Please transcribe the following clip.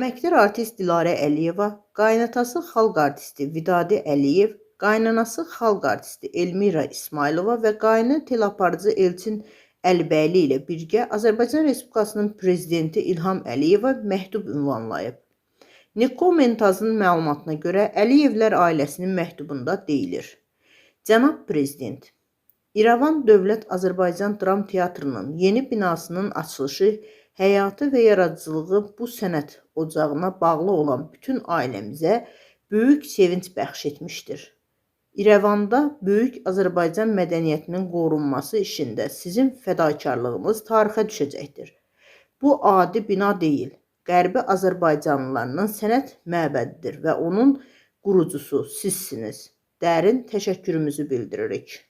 Əməkdar artist Dilarə Əliyeva, qaynatası xalq artisti Vidadi Əliyev, qaynanası xalq artisti Elmira İsmayılova və qaynı telaparıcı Elçin Əlibəyli ilə birgə Azərbaycan Respublikasının prezidenti İlham Əliyevə məktub ünvanlayıb. Nikko Mentazın məlumatına görə Əliyevlər ailəsinin məktubunda deyilir: Cənab Prezident, İrəvan Dövlət Azərbaycan Dram Teatrının yeni binasının açılışı həyatı və yaradıcılığı bu sənət ocağına bağlı olan bütün ailəmizə böyük sevinc bəxş etmişdir. İrəvanda böyük Azərbaycan mədəniyyətinin qorunması işində sizin fədakarlığınız tarixə düşəcəkdir. Bu adi bina deyil, Qərbi Azərbaycanlılarının sənət məbədidir və onun qurucusu sizsiniz. Dərin təşəkkürümüzü bildiririk.